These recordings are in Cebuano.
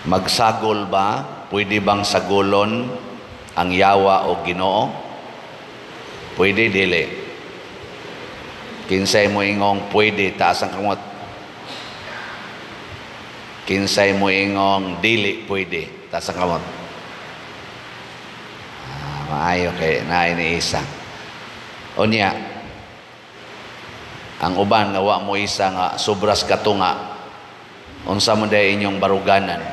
Magsagol ba? Pwede bang sagolon ang yawa o Ginoo? Pwede, dili? Kinsay mo ingong pwede, taas ang kamot. Kinsay mo ingong dili pwede, taas ang kamot. Ah, maayo kay naay ni isa. Unya, ang uban nga wa mo isa nga sobras katunga, unsa mo day inyong baruganan?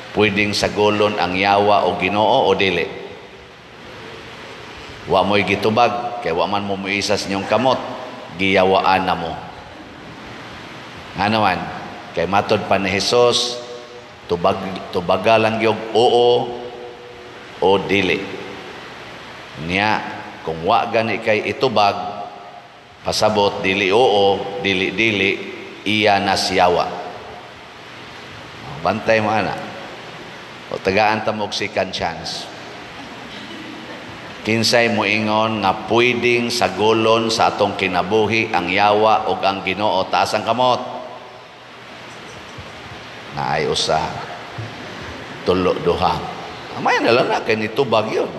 Pwedeng sagolon ang yawa o Ginoo o dili? Wa mo'y gitubag kay wa man mo muisa sa inyong kamot, giyawaan na mo. Ano man, kay matod pa ni Jesus, tubag, tubaga lang yung oo o dili. Niya, kung wa gani kay itubag, pasabot, dili oo, dili dili, iya na siyawa. Bantay mo ana. O tagaan ta mo og second chance. Kinsay mo ingon nga pwedeng sagolon sa atong kinabuhi ang yawa ug ang Ginoo, taas ang kamot. Naay usa, tulo, duha. Amay na lang na kay nitubag yun.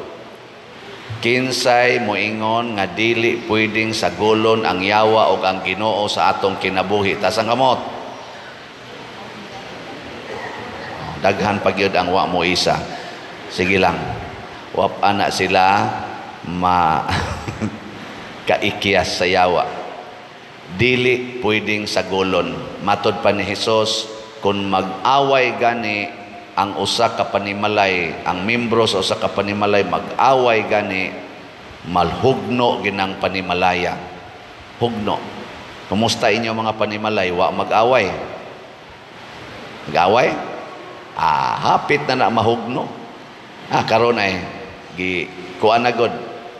Kinsay moingon nga dili pwedeng sagolon ang yawa ug ang Ginoo sa atong kinabuhi, taas ang kamot. Daghan pa gyud ang wa mo isa. Sige lang. Wap ana sila ma kaikiyas sa yawa. Dili pwedeng sagolon. Matod pa ni Jesus, kung mag-away gani ang usa ka panimalay, ang membro sa usa ka panimalay mag-away gani, malhugno ginang panimalaya. Hugno. Kumusta inyo mga panimalay? Wa mag-away? Mag-away? Ah, hapit na na mahugno. Ah, karon ay gi kuan na gud.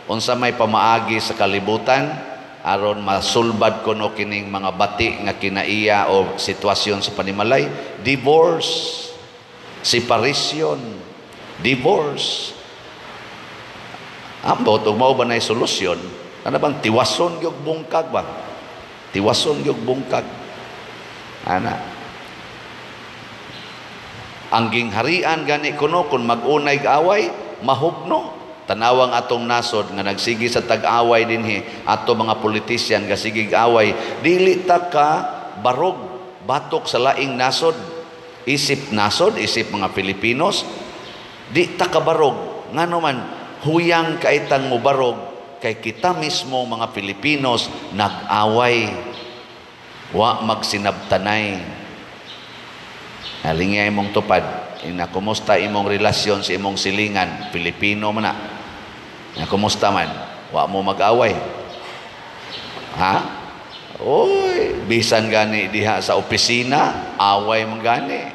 Unsa may pamaagi sa kalibutan aron masulbad kuno kining mga bati nga kinaiya o sitwasyon sa panimalay? Divorce, separation, divorce. Ambot ug mao ba nay solusyon? Kana bang tiwason gyud bungkag ba? Tiwason gyud bungkag. Ana. Ang gingharian gani kuno kung mag-unay away, mahugno. Tanawang atong nasod nga nagsige sa tag-away dinhi, ato mga politisyan nga sigig away, dili ta ka barog batok sa laing nasod. Isip nasod, isip mga Filipinos, di ta ka barog. Ngano man, huyang kaitang mubarog kay kita mismo mga Filipinos nag-away. Wa magsinabtanay. Alingay imong tupad, ina kumusta imong relasyon sa imong silingan, Pilipino man na. Ina kumusta man, wa mo mag-away. Ha? Oy, bisan gani diha sa opisina, away man gani.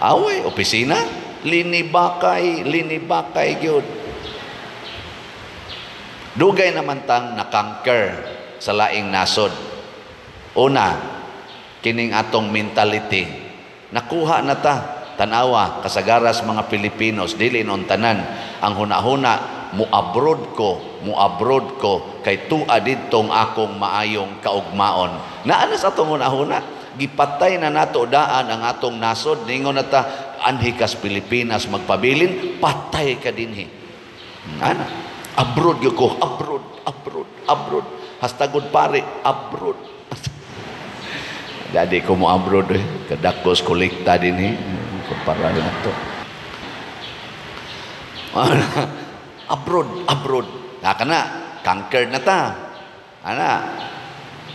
Away opisina, linibakay, linibakay gyud. Dugay naman tang nakanker sa laing nasod. Una, kining atong mentality. Nakuha na ta, tanawa, kasagaras mga Pilipinos, dili non tanan, ang hunahuna, muabroad ko, kay tua didtong akong maayong kaugmaon. Naa na sa atong hunahuna, gipatay na nato daan ang atong nasod, ningon na ta, anhi kas Pilipinas magpabilin, patay ka dinhi. Ana, abroad gyud ko, abroad, abroad, abroad. Hastagod pare, abroad. Dadi ko mo abroad eh. Kadakos kolekta din eh. Kumpara na to. Abroad, abroad. Naka na, kanker na ta. Ana.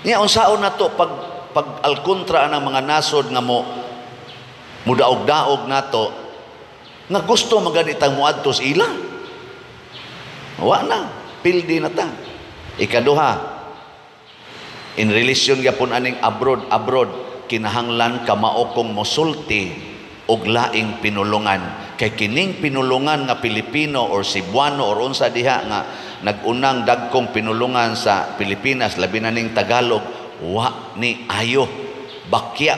Niya, unsaon na to pag, pag alkontra ang mga nasod nga mo mudaog-daog nato nga gusto maganitang muadto sa ila. Wa na, pildi na ta. Ikaduha, in relation gyapon aning abroad, abroad, kinahanglan kamao kong mosulti og laing pinulungan. Kay kining pinulungan nga Pilipino or Cebuano or unsa diha nga nag-unang dagkong pinulungan sa Pilipinas, labi na ning Tagalog, wa ni ayo. Bakya.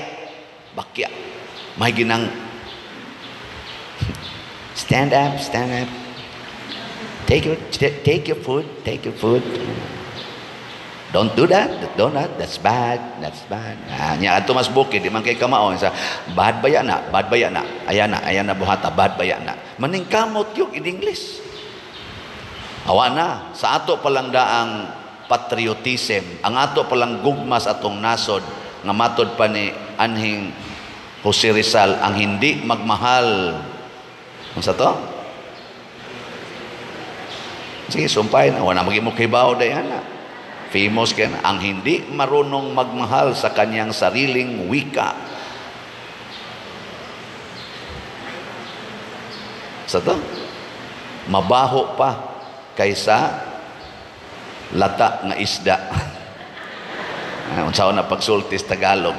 Bakya. May ginang stand up, stand up. Take your food, take your food. Don't do that. Don't that. That's bad. That's bad. Ah, nya adto mas bukid, di man kay kamao sa bad baya na, bad baya na. Ayan na, ayan na buhata, bad baya na. Maningkamot gyud in English. Awa na, sa ato palang daang patriotism, ang ato palang gugma sa atong nasod, nga matod pa ni anhing Jose Rizal, ang hindi magmahal. Unsa to? Sige, sumpay na. Wala magimo kibaw day ana. Famous kay na. Ang hindi marunong magmahal sa kanyang sariling wika. Sa to? Mabaho pa kaysa lata nga isda. Unsa na pagsulti sa Tagalog.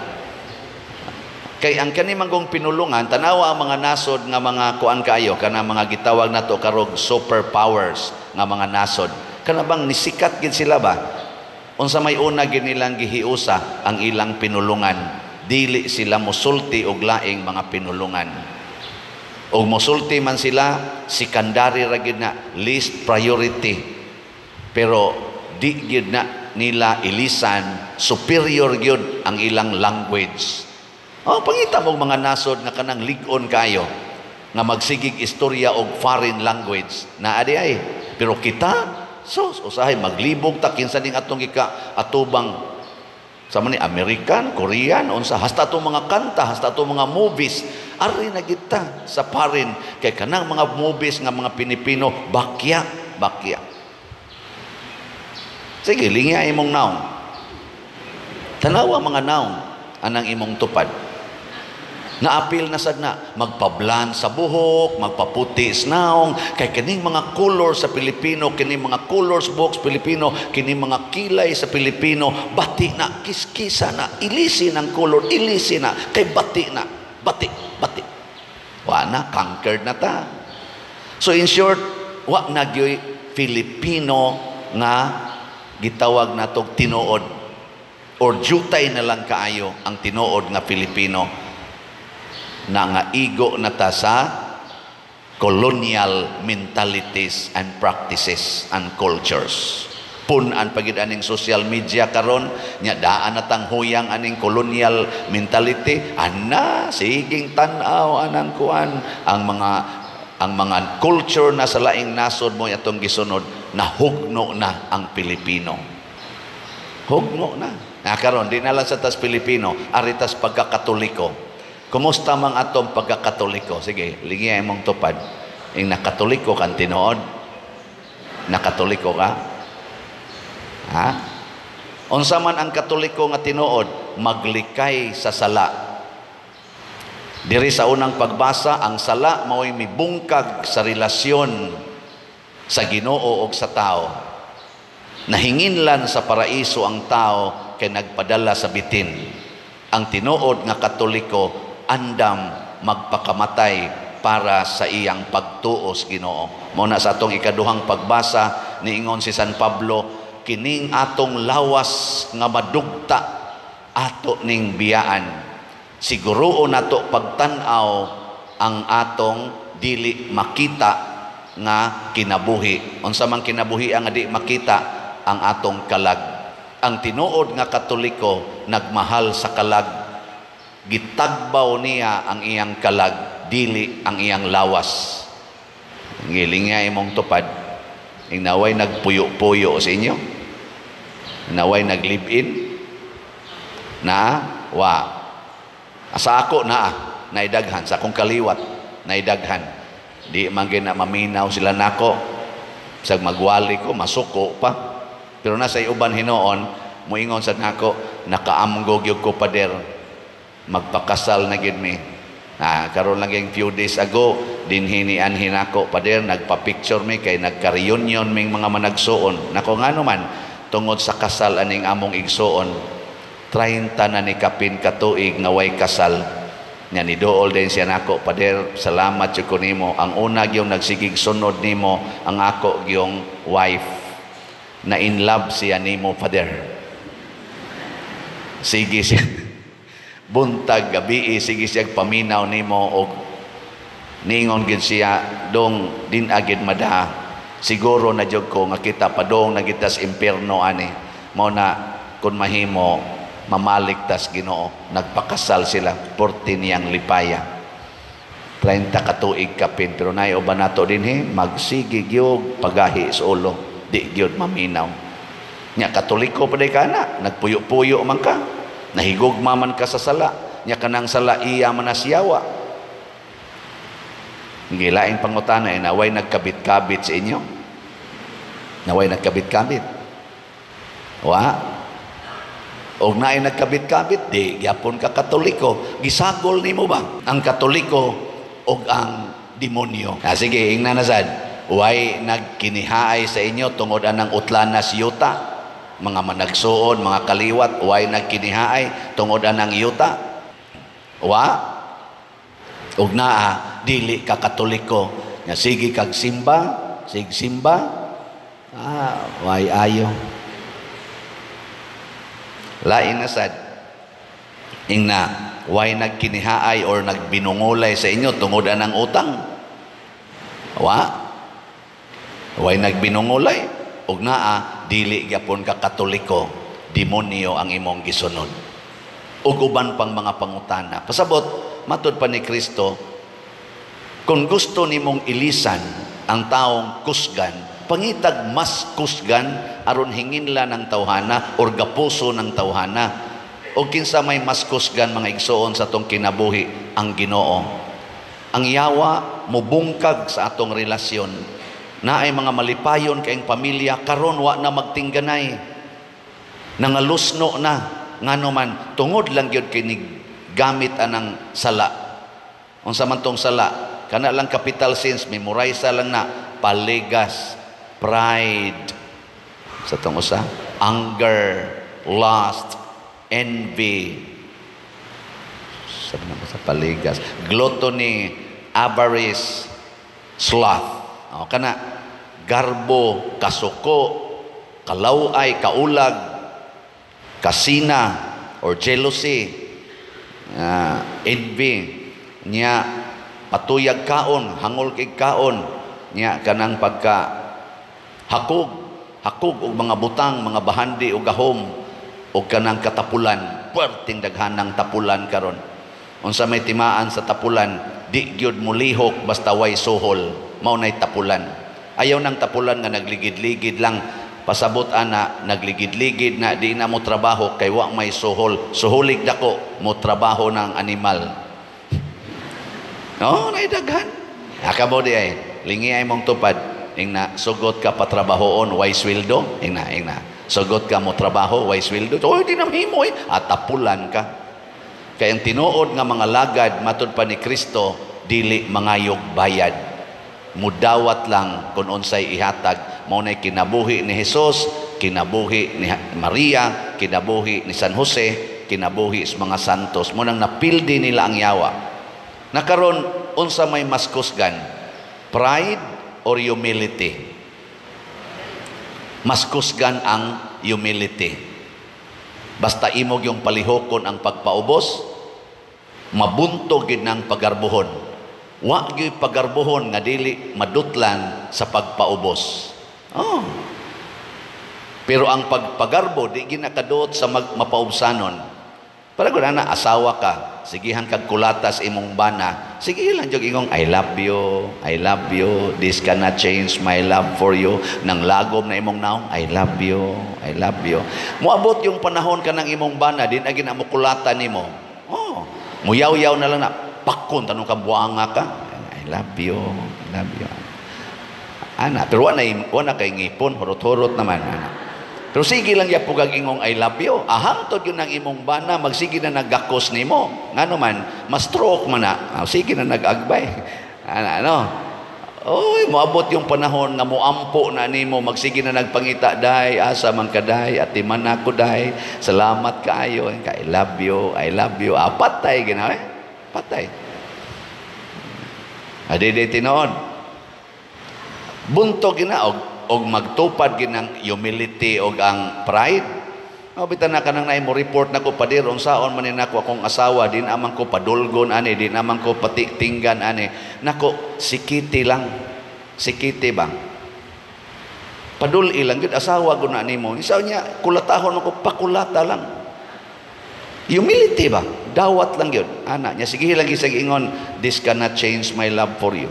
Kay ang kani manggong pinulungan, tanawa ang mga nasod nga mga kuan kaayo, kana mga gitawag nato karog superpowers nga mga nasod. Kana bang nisikat gid sila ba? Unsa may una gid nilang gihiusa ang ilang pinulungan. Dili sila mosulti og laing mga pinulungan. Og mosulti man sila, secondary ra gid na, least priority. Pero di gid na nila ilisan, superior gyud ang ilang language. Oh, pangita mo mga nasod nga kanang lig-on kayo nga magsigig istorya og foreign language. Naa di ay. Pero kita, sus, usahay maglibog ta kinsa ning atong gika atubang sa man ni American, Korean, unsa hasta atong mga kanta, hasta atong mga movies, ari na kita sa foreign kay kanang mga movies nga mga Pilipino bakya, bakya. Sige, lingya imong naong. Tanawa mga naong anang imong tupad. Naapil na sad na magpablan sa buhok, magpaputi sa naong, kay kining mga color sa Pilipino, kining mga colors box Pilipino, kining mga kilay sa Pilipino, bati na, kiskisa na, ilisi ng color, ilisi na, kay bati na, bati, bati. Wa na, conquered na ta. So in short, wa na gyoy Filipino nga gitawag natog tinuod or jutay na lang kaayo ang tinuod nga Filipino na nga igo na ta sa colonial mentalities and practices and cultures. Pun-an pagid aning social media karon nya daan na tang huyang aning colonial mentality, ana siging tan-aw anang kuan ang mga culture na sa laing nasod mo atong gisunod, nahugno na ang Pilipino. Hugno na. Na karon di na lang sa tas Pilipino, aritas pagkakatoliko. Kumusta mang atong pagkakatoliko? Sige, lingiya imong tupad. Ing nakatoliko kan tinuod? Nakatoliko ka? Ha? Unsa man ang Katoliko nga tinuod? Maglikay sa sala. Diri sa unang pagbasa, ang sala mao'y mibungkag sa relasyon sa Ginoo og sa tao. Nahinginlan sa paraiso ang tao kay nagpadala sa bitin. Ang tinuod nga Katoliko andam magpakamatay para sa iyang pagtuo sa Ginoo. Mao na sa atong ikaduhang pagbasa niingon si San Pablo, kining atong lawas nga madugta ato ning biyaan. Siguruon nato pagtan-aw ang atong dili makita nga kinabuhi. Unsa man kinabuhi ang di makita? Ang atong kalag. Ang tinuod nga Katoliko nagmahal sa kalag. Gitagbaw niya ang iyang kalag, dili ang iyang lawas. Ngiling nga imong tupad. Inaway nagpuyo-puyo sa inyo. Inaway nag-live-in. Na, wa. Sa ako na, naidaghan. Sa akong kaliwat, naidaghan. Di man gina maminaw sila nako. Sag magwali ko, masuko pa. Pero nasa uban hinoon, muingon sa nako, nakaamgo gyud ko pader. Magpakasal na gid mi. Ah, karon lang yung few days ago, dinhi ni anhin ako pader, nagpa-picture mi kay nagka-reunion ming mga managsuon. Nako ngano man, tungod sa kasal aning among igsuon, 30 na ni kapin katuig nga way kasal. Nya ni dool din siya nako, pader, salamat jud ko nimo. Ang una gyung nagsigig sunod nimo ang ako gyung wife. Na in love siya nimo, pader. Sige siya. Buntag gabi sige siya paminaw nimo og ningon gid siya dong din agid mada. Siguro na jud ko nga kita padong na kita sa impierno ani. Mao na kung mahimo mamalig tas Ginoo. Nagpakasal sila porti niyang lipaya. 30 ka tuig kapin, pero naay uban nato dinhi magsige gyud pagahi sa ulo, di gyud maminaw. Nya Katoliko pa ka na, nagpuyo-puyo man ka, nahigugma man ka sa sala, nya kanang sala iya man na siyawa. Gilaing pangutana ay naway nagkabit-kabit sa inyo. Naway nagkabit-kabit. Wa. Og naay nagkabit-kabit, di gyapon ka Katoliko. Gisagol nimo ba ang Katoliko og ang demonyo? Ah, sige, ingna na sad. Way nagkinihaay sa inyo tungod anang utlanas yuta. Mga managsuon, mga kaliwat, way nagkinihaay tungod anang yuta. Wa. Og naa dili ka Katoliko nga sige kag simba, sig simba, way ayo. Lain na sad. Ingna way nagkinihaay or nagbinungulay sa inyo tungod anang utang. Wa. Way nagbinungulay og naa dili gyapon ka Katoliko, demonyo ang imong gisunod. Ug uban pang mga pangutana. Pasabot, matud pa ni Kristo, kung gusto nimong ilisan ang taong kusgan, pangitag mas kusgan aron hinginla ng tawhana or gapuso ng tawhana. O kinsa may mas kusgan, mga igsoon, sa atong kinabuhi? Ang Ginoo. Ang yawa mubungkag sa atong relasyon. Naay mga malipayon kayong pamilya karon wa na magtingganay. Nangalusno na ngano man tungod lang gyud kay gamit anang sala. Unsa man tong sala? Kana lang capital sins, memorize lang na: paligas, pride, sa tong usa, anger, lust, envy, sabi na ba sa paligas, gluttony, avarice, sloth. O, kana garbo, kasuko, kalaway, kaulag, kasina or jealousy, envy, nya patuyag kaon, hangol kay kaon, nya kanang pagka hakog, hakog og mga butang, mga bahandi og gahom, og kanang katapulan, puwerteng daghanang tapulan karon. Unsa may timaan sa tapulan, di gyud mulihok basta way suhol, mao nay tapulan. Ayaw nang tapulan nga nagligid-ligid lang. Pasabot ana, nagligid-ligid na di na mo trabaho kay wa may suhol. Suhulig dako mo trabaho ng animal. No, naidaghan. Akabo di ay, lingi ay mong tupad. Ingna, sugot ka patrabahoon, way sweldo. Ingna, ingna. Sugot ka mo trabaho, way sweldo. Oy, di na mahimo eh. At tapulan ka. Kaya ang tinuod nga mga lagad, matud pa ni Kristo, dili mangayog bayad. Mudawat lang kung unsay ihatag. Mao nay kinabuhi ni Jesus, kinabuhi ni Maria, kinabuhi ni San Jose, kinabuhi sa mga santos. Mo nang napildi nila ang yawa. Nakaron, unsa may mas kusgan? Pride or humility? Mas kusgan ang humility. Basta imog yung palihokon ang pagpaubos, mabuntog gid ng pagarbuhon. Wa gyud pagarbuhon nga dili madutlan sa pagpaubos. Oh. Pero ang pagpagarbo di ginakaduot sa mapaubsanon. Para gud ana, asawa ka, sigihan kag kulatas imong bana, sige lang jud ingong "I love you, I love you, this cannot change my love for you." Nang lagom na imong naong, "I love you, I love you." Moabot yung panahon ka ng imong bana, din agin mo kulata nimo. Oh, muyaw-yaw na lang na, pakon tanong ka buanga ka. "I love you, I love you." Ana, pero wa na kay ngipon, hurot-hurot naman ana. Pero sige lang ya pugag ingong "I love you." Ahangtod yun ang imong bana, magsige na naggakos nimo. Ngano man, ma-stroke man na. Ah, sige na nag-agbay. Ana, ano? Oy, moabot yung panahon nga moampo na nimo, magsige na nagpangita, "Day, asa man ka, day, atiman ako, day, salamat kaayo, I love you, I love you." Ah, patay ginawa eh. Patay. Adi di tinuod. Buntog gina og magtupad ginang humility og ang pride. O bitan na kanang naay mo report nako, "Pader, unsaon man ni nako akong asawa, di naman ko padulgon ani, di naman ko patinggan ani." Nako, sikiti lang. Sikiti ba? Padul lang gyud, asawa ko na nimo. Isa niya kulatahon ako, pakulata lang. Humility ba? Dawat lang yun. Ana niya, sige lang isag ingon, "This cannot change my love for you."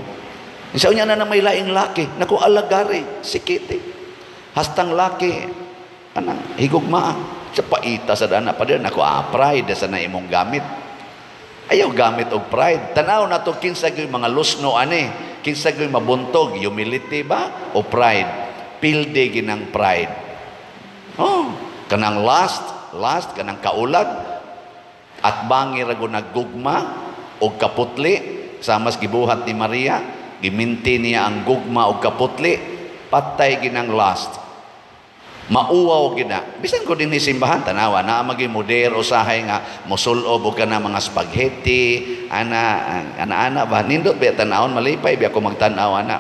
Isa niya na na may laing laki, naku, alagari, sikiti. Hastang laki, ana, higugmaa. Sa paita sa dana pa din, naku, pride sa na imong gamit. Ayaw gamit og pride. Tanaw na to kinsa gyud mga lusno ani, kinsa gyud mabuntog, humility ba o pride? Pilde ginang pride. Oh, kanang last, last kanang kaulag at bangi ra naggugma og kaputli, samas gibuhat ni Maria, giminti niya ang gugma og kaputli, patay ginang last. Mauwaw gina. Bisan ko dinhi simbahan, tanawa na magi moder usahay nga mosulob og kana mga spaghetti, ana ana ana ba, nindot ba tan-awon, malipay biya ko magtan-aw ana.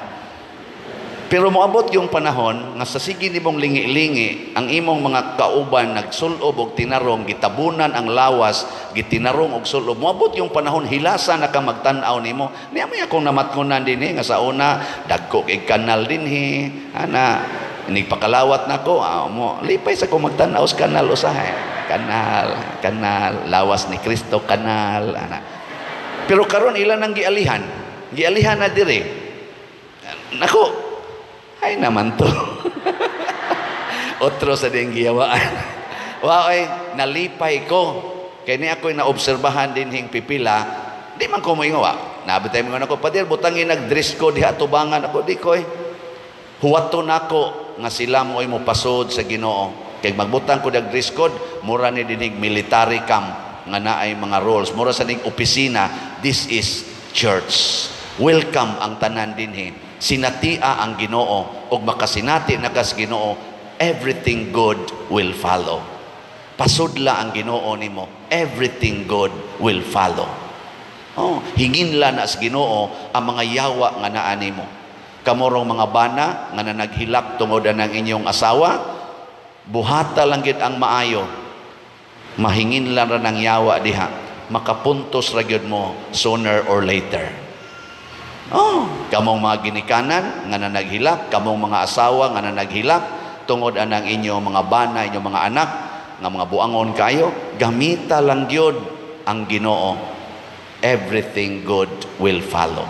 Pero moabot yung panahon nga sa sige nimong lingi-lingi, ang imong mga kauban nagsulob og tinarong, gitabunan ang lawas, gitinarong og sulob. Moabot yung panahon hilasa na ka magtan-aw nimo. Niya may akong namatngonan dinhi nga sa una dagko kay kanal dinhi, ana nigpakalawat nako, mo lipay sa ko magtan-aw sa kanal usahay. Kanal, kanal, lawas ni Kristo kanal, ana. Pero karon ilan ang gialihan? Gialihan na dire. Nako, ay naman to. Otro sa ding giyawaan. Wow, ay, nalipay ko. Kaya ni ako'y naobserbahan din hing pipila, di man ko moingon. Nabi tayo mga ako, "Pader, butangin nag-dress ko diha tubangan ako." Di ko eh. Huwato nako nga sila mo ay mopasod sa Ginoo. Kay magbutang ko dag dress code, mura ni dinig military camp nga naay mga rules. Mura sa nig opisina, this is church. Welcome ang tanan dinhi. Sinatia ang Ginoo ug makasinati na kas Ginoo, everything good will follow. Pasudla ang Ginoo nimo, everything good will follow. Oh, hinginla na sa Ginoo ang mga yawa nga naa nimo. Kamurong mga bana nga nanaghilak tungod ng inyong asawa, buhata lang gid ang maayo. Mahingin lang ra ng yawa diha. Makapuntos ra gyud mo sooner or later. Oh, kamong mga ginikanan nga nanaghilak, kamong mga asawa nga nanaghilak tungod anang inyong mga bana, inyong mga anak nga mga buangon kayo, gamita lang gyud ang Ginoo. Everything good will follow.